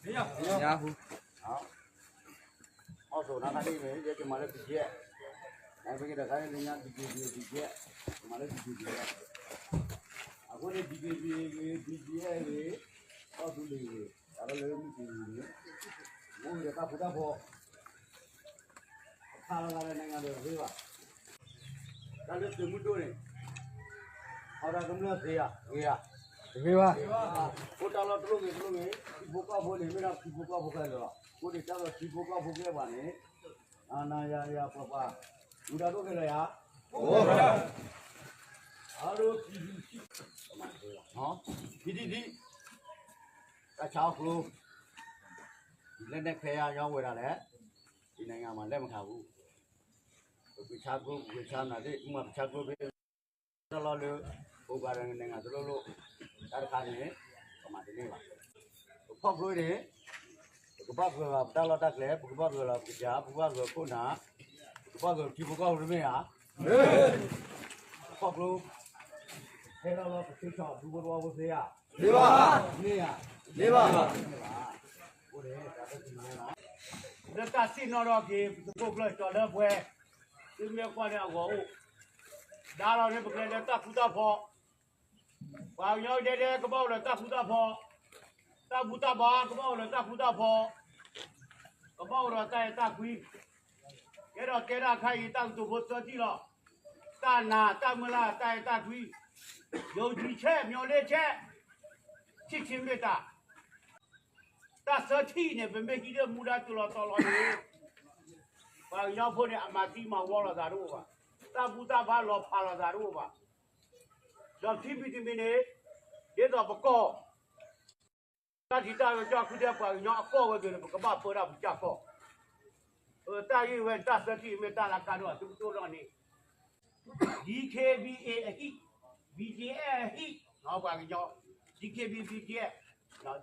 ညါဟူ, အီၣ်သိးနၤခါန့ၣ် ယကမၤလၢ ပီကဲ, နပကဲတခါန့ၣ် လၢညါ ပီကဲ ပီကဲ, ကမၤလၢ ပီကဲ ပီကဲ, အဃိန့ၣ် ပီကဲ ပီကဲ ပီကဲ ဂ့ၤ, ကီၢ်သူလ့ၤဂ့ၤ, တၢ်လၢမုၢ်တနံၤန့ၣ် အိၣ်ဒီးတၢ်ဃူတၢ်ဖိး အခါလီၤဂာ်ဒီး နိုင်ငံတော် တသ့ဘၣ်. တၢ်လၢသုးမုၢ်ဒိၣ်န့ၣ် အီၣ်တၢ်ကမျၢၢ်သ့ဧါ, ဂ့ၤဧါ, တဂ့ၤဘၣ်. အိၣ်တၢ်လီၢ်တလိၣ်ဂ့ၤတလိၣ်ဂ့ၤ, ထံဖိကီၢ်ဖိန့ၣ် မ့ၢ်ဒၣ်ထံဖိကီၢ်ဖိခဲလၢာ်လီၤ. အဃိန့ၣ် တၢ်လီၢ်ထံဖိကီၢ်ဖိကဲပှၤန့ၣ် နၤနၤယၤယၤပှၤပှၤ ဝံၤဒီးဒိၣ်ခဲလၢာ်ယၤ, အါဒိၣ်ထံထံထံ, ထံထံထံ, တၢ်ဆါအီၣ်ကျိ လက်နက်ခဲယမ်းဝယ်တာလဲၣ်, ဒီနိုင်ငံမှာလက်မခံဘူး. ပကဆါကျိ ပကဆါနာ်သ့ၣ် မ့ၢ်ပဆါကျိဖဲ တၢ်လီၢ်လၢ အိၣ်ဂၤဒီး နိုင်ငံတော် တလိၣ်လိၣ်, တၢ်တခါန့ၣ် ပမၤတန့ၢ်ဘၣ်. ပဖီၣ်ကျိန့ၣ် ပကဘၣ်ဂၢၢ်လီၤပတၢ်လီၢ်တၢ်ကျဲ, ပကဘၣ်ဂၢၢ်လီၤပကစၢ်, ပကဘၣ်ဂၢၢ်ခိၣ်နၢ်, ပကဘၣ်ဂၢၢ်ထံဖိကီၢ်ဖိတမ့ၢ်ဧါ. ပဖီၣ်ကျိ ဟဲလီၤလီၤပသ့ဆီၣ် ဒူဖိတဝီဖိသ့ဧါ, မ့ၢ်ဧါ, မ့ၢ်ဘၣ်. အိၣ်ဒီးတၢ်သ့ၣ်နီၣ်ထီၣ်က့ၤ ပသုးခိၣ်ကျၢၢ်ကၠီၤလၢပှဲၤ, သုမ့ၢ်ကွၢ်န့ၣ်အဂီၢ်အိၣ်, ဒါလီၤန့ၣ် ပကလဲၤလၢတၢ်ဃူတၢ်ဖိး, ပှၤကညီဒဲဒဲကဘၣ်အိၣ်လၢတၢ်ဃူတၢ်ဖိး, တၢ်ဘူၣ်တၢ်ဘါကဘၣ်အိၣ်လၢတၢ်ဃူတၢ်ဖိး, ကဘၣ်အိၣ်ဒီးတၢ်အဲၣ်တၢ်ကွံ, ကဲထီၣ်ကဲထီၣ်အခါအံၤ တၢ်ကတိၤဖိသၢထံၣ်လီၤ. တၢ်နာ်တၢ်မုၢ်လၢ်တၢ်အဲၣ်တၢ်ကွံ, ယုံကြည်ချက် မျှော်လင့်ချက်, ချစ်ခြင်းမေတ္တာ, တၢ်သၢထံၣ်န့ၣ် ပမ့ၢ်ဟံးဒီးမူဒါတုၤလီၤတီၤလီၤန့ၣ် ပှၤကညီဖိန့ၣ် အမၤသံမၤဝီလိာ်သးတအိၣ်ဘၣ်, တၢ်ဘူၣ်တၢ်ဘါလီၤဖးလိာ်သးတအိၣ်ဘၣ်. ဒီးခံမံၤတမံၤန့ၣ် ဒ်သိးပကီၢ် တၢ်ထံတၢ်ကီၢ်ခုဒဲး ပှၤကညီအကီၢ်ဝဲက့ၤန့ၣ် ပကဘၣ်ပၢတၢ်ပူၤကၢ်ကီၢ်, တၢ်ဂ့ၢ်ဝဲန့ၣ် တၢ်သၢထံၣ်မ့ၢ်တၢ်လၢကါဒိၣ်အသုကတိၢ်နီၣ်န့ၣ် DKBA အဟံၣ်, BGF အဟံၣ်, ပှၤကညီ DKBA BGF,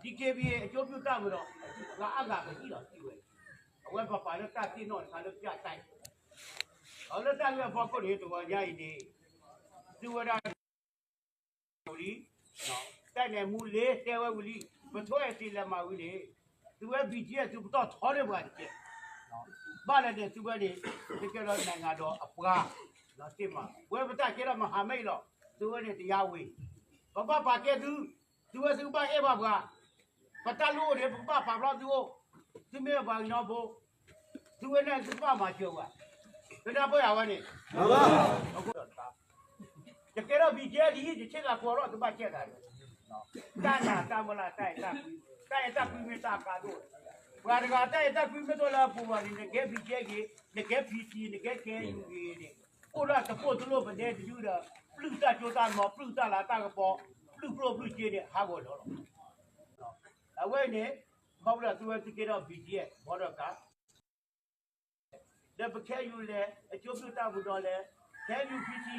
DKBA အကျိုးပြုတပ်မတော် ပှၤအါဂၤကဟံၣ်လီၤစံးဝဲ, အဝဲပပာ်လၢတၢ်သ့ၣ်နီၣ်တခါလၢပျၢ်တၢ်အံၤ, အလၢတၢ်ဂ့ၢ်အဖီခိၣ်န့ၣ် တဂီၤညါအံၤန့ၣ် သုဝဲဒၣ် ဝံၤလံ, တၢ်နဲၣ်မူလ့တဲဝဲဝံၤလံ, ပထိၣ်အဲၣ်သံလဲၤမၤဝံၤန့ၣ် သုဝဲ BGF သုပတီၢ်ထီန့ၢ်ပှၤတကဲး, ဘၣ်လဲၣ်န့ၣ် သုဝဲန့ၣ် သုကဲထီၣ် နိုင်ငံတော် အပှၤသ့မး, ဝဲပတၢ်ကဲထီၣ် မဟာမိတ် လီၤ, သုဝဲန့ၣ် တရားဝင်, ပဘၣ်ပာ်ကဲသု, သုဝဲသုကဘၣ်အဲၣ်ဘၣ်ပှၤ, ပတၢ်လိၣ်အိၣ်န့ၣ် ပကဘၣ်ပာ်ဖျါသုအိၣ်, သုမ့ၢ်ပှၤကညီဖိ သုဝဲန့ၣ်သုကဘၣ်မၤစၢၤပှၤ, သုနၢ်ပၢၢ်ယၤဝဲန့ၣ်, ယကဲထီၣ် BGF ဒ်အံၤ ယဆ့ကၤကွီၤထီၣ်သုဘၣ်ကဲတၢ်န့ၣ်, တၢ်နာ်တၢ်မုၢ်လၢ် တၢ်အဲၣ်တၢ်ကွံ, တၢ်အဲၣ်တၢ်ကွံမ့ၢ်တၢ်အကါဒိၣ်, ပှၤတဂၤတၢ်အဲၣ်တၢ်ကွံမ့ၢ်တအိၣ်လၢအပူၤဘၣ်န့ၣ် နကဲ BGF ဂ့ၤ, နကဲ PC နကဲ KNU ဂ့ၤန့ၣ်, အိၣ်ဒီးတပိၢ်တလိၣ်ပဒဲတယုၢ်ဒီး ပျုၢ်တၢ်ကၠိတၢ်မီၤ ပျုၢ်တၢ်လၤတၢ်ကပီၤ ပျုၢ်ကျိၣ်ပျုၢ်စ့န့ၣ် ဟးဂီၤလီၤလီၤ. အဝဲန့ၣ် ခီဖျိလၢသုဝဲသုကဲထီၣ် BGF ဘီဒီးကး ဒီးပခဲ ယူၤ လဲၤ, အကျိုးပြုတပ်မတော် လဲၤ, ခဲ ယူၤ ပီ ထံ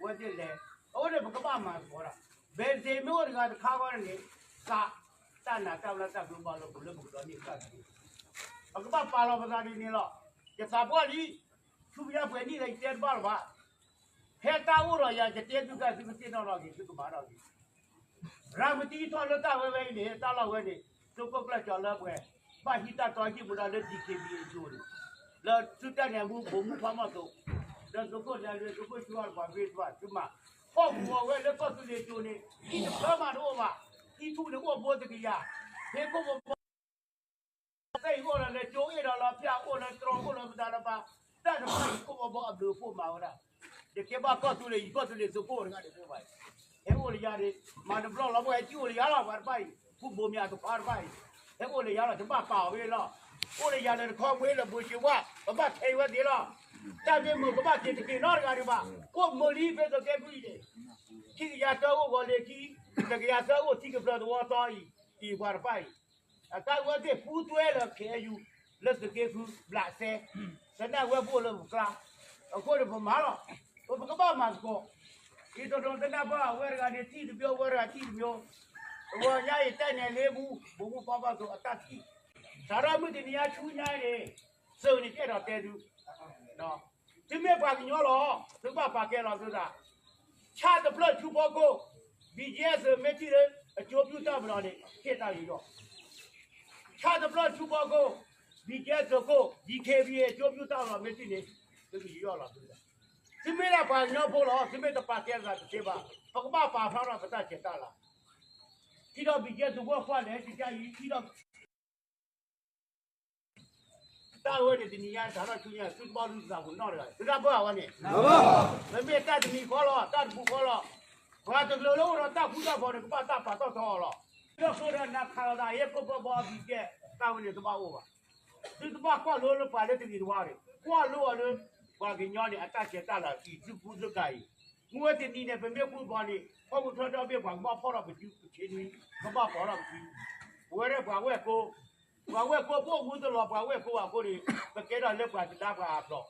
ဝဲသ့ၣ်လဲၤ, အဝဲန့ၣ်ပကဘၣ်မၤသကိးတၢ်, ဘယ်မ့ၢ်အိၣ်တဂၤတခါဃီန့ၣ် ကး တၢ်နာ်တၢ်မုၢ်လၢ်တၢ်ကလုၢ်ဘၣ်လၢပူၤလၢပကဒီးန့ၢ်တၢ်ကလုၢ်, ပကဘၣ်ပာ်လီၤပသးဒ်န့ၣ်လီၤ. ယသးပှၢ်လံ, ဆူမဲာ်ညါပှဲၤနံၣ်လၢယတဲတဘၣ်လၢၤဘၣ် ဖဲတၢ်အိၣ်ဒီးယၤ ယတဲသုကသုကသ့ၣ်နီၣ်ထီၣ်က့ၤ သုကမၤထီၣ်က့ၤ, ရၤမတံထီၣ်လၢတၢ်ဝဲဝဲအံၤန့ၣ် တၢ်လီၢ်ဝဲန့ၣ် သုးခိၣ်ကျၢၢ်ကၠီၤလၢပှဲၤ ဘၣ်ဟံးတၢ်တီဟံၣ်မူဒါလၢ DKBA အစိၤန့ၣ်, လၢသုတၢ်နဲၣ်မူ ဗိုလ်မှူး ဖးမီၢ်သိး, ဒီးသုးခိၣ်လၢလွဲ သုးခိၣ်စှီၤ ပှၤဂ့ၤပှၤသုမၤ, ဖီၣ်ပူၤအီၤဝဲလၢကီၢ်သူလ့ၤစိၤန့ၣ် ဟံၣ်တဖျၢၣ်မးတအိၣ်ဘၣ်, ဟံၣ်ထူၣ်န့ၣ်အိၣ်ဘိတကယၤ, ဖဲခိၣ်ဘီ သ့ၣ်အံၤအိၣ်ဒီးလၢကၠိ အ့ၣ်ဒီးလီၤဖၠၣ် အိၣ်လၢတြီ အိၣ်လၢမတၤတပၤ, တၢ်တဖၣ်အံၤ ခိၣ်ဘီဘီအဘျုးအဖှိၣ်မၤဝဲဒၣ်, ယကဲဘၣ်ကီၢ်သူလ့ၤ ယကီၢ်သူလ့ၤသုးခိၣ်တဂၤန့ၣ်အိၣ်ဘၣ်, ဟဲအိၣ်လၢယၤန့ၣ် မၤတဘျီလီၤ ပှၤဟဲကံၣ်အိၣ်လၢယၤလီၤ ပှၤတဖၣ်အံၤ, ဖုဘိမၠးတခွါတဖၣ်အံၤ, ဟဲအိၣ်လၢယၤလီၤ တဘၣ်ပာ်အီၤဝဲလီၤ, အိၣ်လၢယၤလၢတခီမ့ၢ်လၢဘိၣ်စ့ဝါ ပဘၣ်ထဲးဝဲသ့လီၤ, တၢ်မ့ၢ်မုာ်ကဘၣ်က့ၤတက့ၤနီတဂၤဒံးဘၣ်, အိၣ်မုာ်လံဖဲသုးက့ၢ်ကွံအံၤန့ၣ်, ခံကယၤသၢအိၣ်ဂီၤလ့ၤခံ, တကယၤသၢအိၣ်ထံကဖျၢၣ်သဝီသီအံၤ, အံၤပှၤတဖၣ်အံၤ အတၢ်ဝဲသ့ၣ်ပူၤတွဲလၢ ခဲယူၤ လၢသုးက့ၢ်ဃု ဘျးစဲ, သနာ်ဝဲပအိၣ်လၢပကျါ, အဃိန့ၣ်ပမၤလီၤ, ပကဘၣ်မၤသကိး, အံၤတဒိးသနၢ်ပၢၢ်အဝဲတဂၤန့ၣ် ထံၣ်တမံၤ အဝဲတဂၤထံၣ်တမံၤ, တဂီၤညါအံၤတဲနဲၣ်လ့ပူၤ ဗိုလ်မှူး ဖးမီၢ်သိး အတၢ်ထံၣ်, စးထီၣ်မုၢ်တနံၤညါဆူညါအံၤန့ၣ်, သုးန့ၣ်ကအဲၣ်ဒိးတဲသု သုမ့ၢ်ပှၤကညီလီၤ သုဘၣ်ပာ်ကဲလီၤသုသး, ဆၣ်တဖျၢၣ်ဆူဖီခိၣ်, BGF သုးမ့ၢ်ထံၣ်လၢ အကျိုးပြုတပ်မတော်န့ၣ် ဟ့ၣ်တၢ်ယူးယီၣ်, ဆၣ်တဖျၢၣ်ထူဘီကိၢ်, ဘံၣ်ကဲသုးခိၣ်, ဒံၣ်ခ့ဘံၣ်အကၠိပၠူတၢ်လီၢ်မ့ၢ်တံၢ်န့ၣ်, သုကယီၢ်လီၤသု, သုမ့ၢ်ဒၣ်ပှၤကညီဖိလီၤ, သုမ့ၢ်တပာ်ကဲသးတသ့ဘၣ်, ပကဘၣ်ပာ်ဖျါထီၣ်ပတၢ်ဆဲးတၢ်လၤ, ထံၣ်ဒီးဘံၣ်ကဲသုးခိၣ်ကွၢ်လဲၤတကါအံၤ, ထံၣ်ဒီး တၢ်ဝဲန့ၣ်တနံၤညါစးထီၣ်ဆူညါ သုတဘၣ်လူၤသးပူၤနီတဂၤ, သုတၢ်ပၢၢ်အဝဲန့ၣ်, မ့မ့ၢ်တၢ်တမံၤဃီလီၤ, တၢ်တပူၤဃီလီၤ, ပှၤတကလုာ်လၢအိၣ်ဒီးတၢ်ဃူတၢ်ဖိးန့ၣ် ကဘၣ်တၢ်ပာ်တီၢ်ထီအီၤလီၤ. ဒီးဃုာ်ဒီးနၤခးလိာ်သး ဟဲကိးဘီဘီအဘံၣ်ကဲ, တၢ်ဝဲန့ၣ်တဘၣ်အိၣ်ဘၣ်. သုတဘၣ်ကွၢ်လိလၢပှၤလၢတဂ့ၤတဝါန့ၣ်, ကွၢ်လိအီၤလၢ ပှၤကညီန့ၣ် အတၢ်ဆဲးတၢ်လၤအံၤ သုဃူသုကၤအံၤ, မ့ၢ်ဝဲတနံၤန့ၣ် ပမ့ၢ်ဃူပီၤန့ၣ် ဟီၣ်ခိၣ်ချၢဒီဘ့ၣ်ပှၤကဘၣ်ဖီၣ်ထီၣ်ပစုပဆ့နွံ, ကဘၣ်ပီၤထီၣ်ပစု, ပဝဲဒၣ်ပှၤဝဲၢ်ကိ ပှၤဝဲၢ်ကိ ပအိၣ်မူတလီၤပှၤဝဲၢ်ကိအဃိန့ၣ်, ပကဲထီၣ်လၢပှၤတဒါပှၤအဖျိး,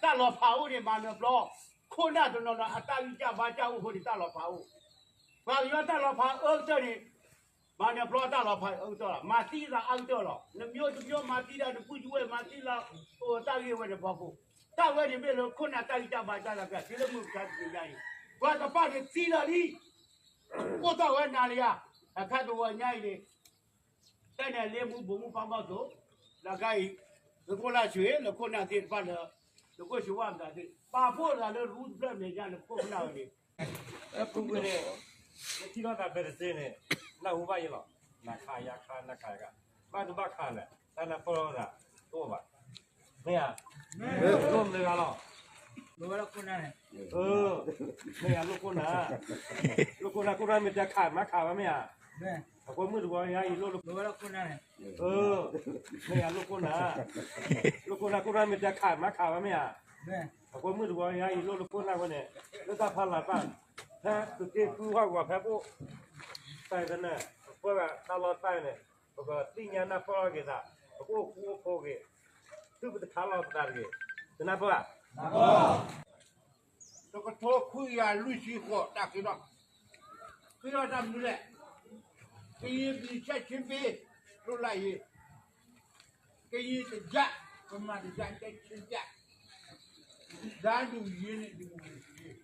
တၢ်လီၤဖးအိၣ်န့ၣ် မၤနၢၤပျီ, ခိၣ်နၢ်တနီၤနီၤအတၢ်ဂံၢ်စၢ်ဘါစၢ်အိၣ်အဃိန့ၣ် တၢ်လီၤဖးအိၣ်, ပှၤကညီတၢ်လီၤဖးအၢကတၢၢ်န့ၣ်, မၤနၢၤပျီတၢ်လီၤဖးအၢကတၢၢ်လီၤ, မၤသံသးအါကတၢၢ်လီၤ, နမ့ၢ်တမ့ၢ်မၤသံဒီးနပုၢ်ယဝဲၢ်မၤသံလီၤ, အိၣ်တၢ်ဂ့ၢ်ဝဲန့ၣ်ဖီခိၣ်, တၢ်ဝဲန့ၣ်မ့ၢ်လၢခိၣ်နၢ်တၢ်ဂံၢ်စၢ်ဘါစၢ်လီၤ, ကဲသုလၢမုၢ်မဆါတနံၤညါအံၤ, ပှၤတဖၣ်န့ၣ်သံလီၤလံ, အိၣ်တၢ်ဝဲနၤလံဧါ, အခါတဝီညါအံၤန့ၣ် တဲန့ၣ်လၢမူဘူးမူဖးမီၢ်သိး, လၢကါအံၤ, သုးခိၣ်လၢ်ဆှံ လၢခိၣ်နၢ်သ့ၣ်တဖၣ်လၢ, သုးခိၣ်ဆှံဝၣ်မတၤသ့ၣ် ပာ်ဖှိၣ်သးလၢရူတဖျၢၣ်မဲာ်ညါလၢခိၣ်ကနၣ်ဝဲန့ၣ်, အပူၤကွံာ်န့ၣ်, နထံၣ်ထီၣ်သးဘဲတစ့န့ၣ်, နၢ်ဟူဘၣ်ယဲလီၤ, နခးယၤခါနခးယၤခါ, ဘၣ်တဘၣ်ခးလဲၣ်, တၢ်နၢ်ပၢၢ်လိာ်သး, တအိၣ်ဘၣ်, မ့ၢ်ဧါ, လိၣ်မနုၤဂၤလီၤ, မ့ၢ်ဧါလိၣ်ခိၣ်နၢ်, လိၣ်ခိၣ်နၢ်ခိၣ်နၢ်မ့ၢ်တဲခးမၤခးဘၣ်မ့ၢ်ဧါ, အဃိမုၢ်တဝီညါအံၤလိၣ်လိၣ်, မ့ၢ်ဧါလိၣ်ခိၣ်နၢ်, လိၣ်ခိၣ်နၢ်ခိၣ်နၢ်မ့ၢ်တဲခးမၤခးဘၣ်မ့ၢ်ဧါ, အဃိမုၢ်တဝီညါအံၤလိၣ်လိၣ်ခိၣ်နၢ်ဝဲန့ၣ်, လၢတၢ်ဖးလၤတၢ်, ဖဲသုးက့ဃုဟီၣ်ကဝီၤဖဲပအိၣ်, တၢ်တနၢ်, ပှဲၤဂၤတၢ်လီၢ်တၢ်န့ၣ်, ပကသ့ၣ်ညါနၢ်ပၢၢ်လိာ်က့ၤသး, ပကအိၣ်ဃူအိၣ်ဖိးက့ၤ, သုပတခးလီၤပသးတဂ့ၤ, တနၢ်ပၢၢ်ဧါ တကထိခွံကယၤလွံၢ်ဆံဃိး တၢ်ဃ့ထီၣ်, ဃ့ထီၣ်တၢ်မနုၤလဲၣ်, ကရင်ပြည် ချက်ချင်းပေး, လွတ်လပ်ရေး, ကရင်တစ်ကျပ်, ဗမာတစ်ကျပ်, ချက်ချင်းကျပ်, တန်းတူရေးနဲ့ ဒီမိုကရေစီရေး,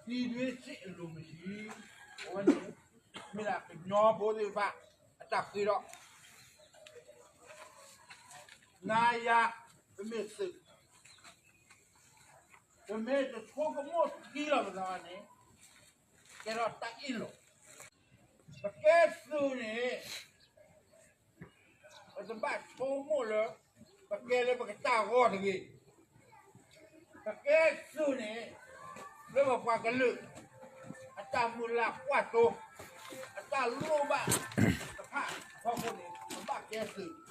ပြည်တွင်းစစ်အလိုမရှိ, အဝဲန့ၣ်, မ့ၢ်ဒၣ်ကညီဖိသ့ၣ်တဖၣ် အတၢ်ဃ့ထီၣ်, နၤယၤ, ပမ့ၢ်သုး ပမ့ၢ်တဆိကမိၣ်သံလီၤပသးဘၣ်န့ၣ်, ကဲထီၣ်တၢ်အ့ၣ်လိာ်, ပကဲသုးန့ၣ်, ပတဘၣ်ဆိကမိၣ်လၢ, ပကဲလၢပကတၢ်ဂီၤတဂ့ၤ, ပကဲသုးန့ၣ်, လၢပပှၤကလုာ်, အတၢ်မုၢ်လၢ်ကွၢ်စိ, အတၢ်လိၣ်ဘၣ်တဖၣ်အဖီခိၣ်န့ၣ် ပဘၣ်ကဲသုး